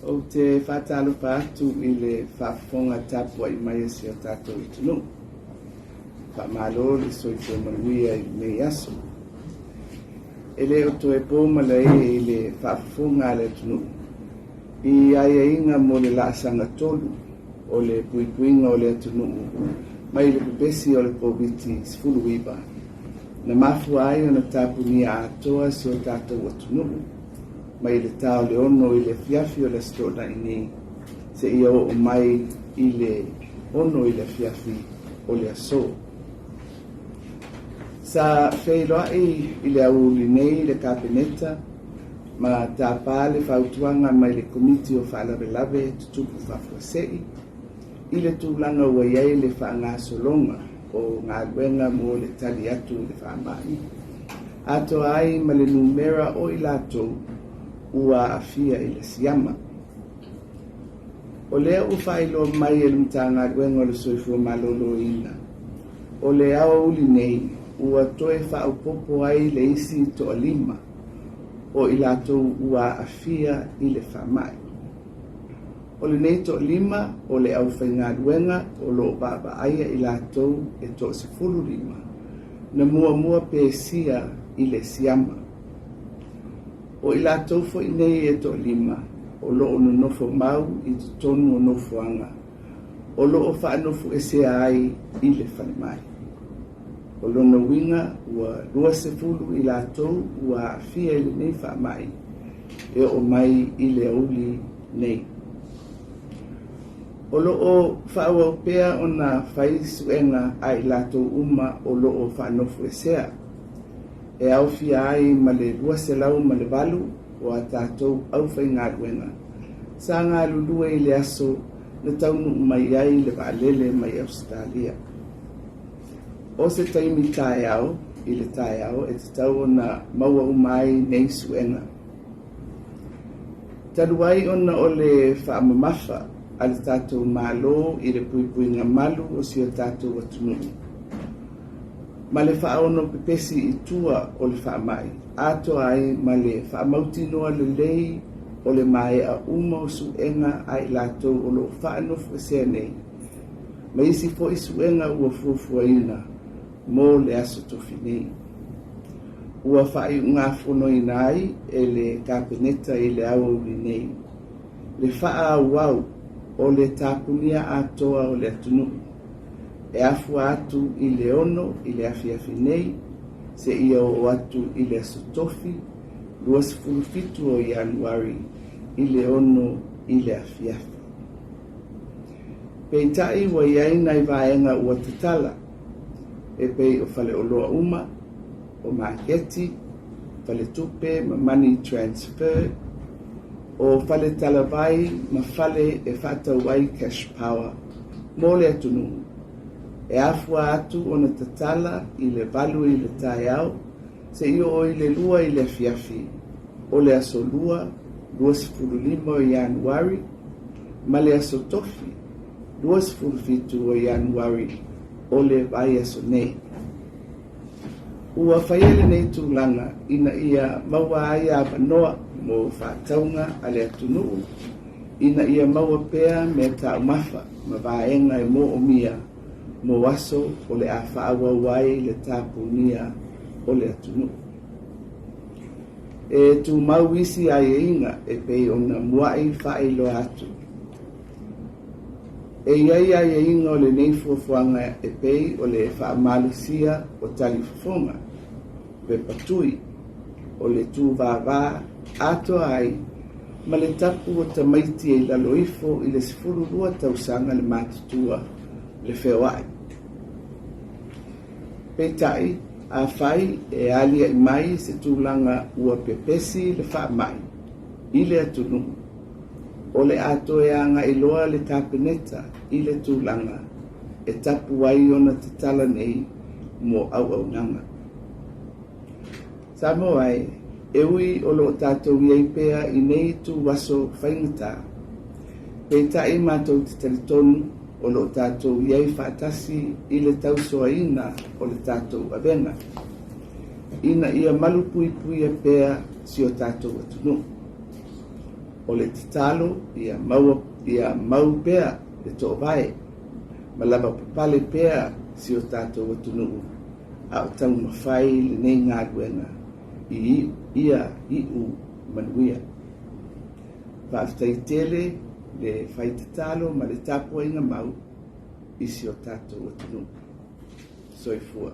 Ou te faatalofa atu i le faafofoga tapuai mai a si o tatou atunuu. Faamalo le soifua manuia i lenei aso. E le o toe po malae i le faafofoga a le atunuu i aiaiga mo le laasaga 3 o le puipuiga o le atunuu mai le pepesi o le Koviti-19, na mafua ai ona tapunia atoa si o tatou atunuu mai le ta o le 6 i le afiafi o le Aso Toonai nei seia oo mai i le 6 i le afiafi o le aso. Sa feiloai i le aoauli nei le Kapeneta ma tapa le fautuaga mai le Komiti o Faalavelave Tutupu Faafuasei i le tulaga ua i ai le faagasologa o galuega mo le tali atu i le faamai, atoa ai ma le numera o i latou ua aafia i le siama. O lea ua faailoa mai e le Matagaluega o le Soifua Maloloina, o le aoauli nei ua toe faaopoopo ai le isi toalima o i latou ua aafia i le faamai. O lenei toalima o le aufaigaluega o lo o vaavaaia i latou e toa-15 na muamua pesia i le siama. O i latou foi nei e toalima o lo o nonofo mau i totonu o nofoaga o lo o faanofoesea ai i le falemai. O lona uiga ua 20 i latou ua aafia i lenei faamai e oo mai i le aoauli nei. O lo o faaauau pea ona fai suega a i latou uma o lo o faanofoesea, e aofia ai ma le 208 o a tatou aufaigaluega sa galulue i le aso na taunuu mai ai le vaalele mai Ausetalia. O se taimi taeao i le taeao e tatau ona maua uma ai nei suega. Talu ai ona o le faamamafa a le tatou Malo i le puipuiga malu o si o tatou atunuu ma le faaono pepesi i tua o le faamai, atoa ai ma le faamautinoa lelei o le maea uma o suega a i latou o lo o faanofoesea nei, ma isi foi suega ua fuafuaina mo le Aso Tofi nei. Ua faaiugafonoina ai e le Kapeneta i le aoauli nei le faaauau o le tapunia atoa o le atunuu e afua atu i le 6 i le afiafi nei seia oo atu i le Aso Tofi 27 o Ianuari i le 6 i le afiafi. Peitai ua i ai nai vaega ua tatala e pei o faleoloa uma, o maketi, faletupe ma money transfer, o faletalavai ma fale e faatau ai cash power mo le atunuu, e afua atu ona tatala i le 8 i le taeao seia oo i le 2 i le afiafi o le Aso Lua 25 o Ianuari ma le Aso Tofi 27 o Ianuari o le vaiaso nei. Ua faia lenei tulaga ina ia maua ai avanoa mo faatauga a le atunuu ina ia maua pea mea taumafa ma vaega e moomia mo aso o le a faaauau ai le tapunia o le atunuu. E tumau isi aiaiga e pei ona muai faailoa atu. E i ai aiaiga o lenei fuafuaga e pei o le faamalosia o talifofoga, pepa tui, o le tūvāvā atoa ai ma le tapu o tamaiti e i lalo ifo i le 12 tausaga le matutua le feoai. Peitai, afai e aliaʻi mai se tulaga ua pepesi le faamai i le atunuu, o le a toe agai loa le Kapeneta i le tulaga e tapu ai ona tatala nei mo auaunaga. Samoa e, e ui o lo o tatou i ai pea i nei itu aso faigata, peitai matou te talitonu o lo o tatou i ai faatasi i le tausoaina o le tatou avega, ina ia malupuipuia pea si o tatou atunuu. O le tatalo ia maua ia mau pea le toovae ma lavapapale pea si o tatou atunuu a o taumafai lenei galuega i ia iu manuia. Faafetai tele le fai tatalo ma le tapuaiga mau i si o tatou atunuu. Soifua.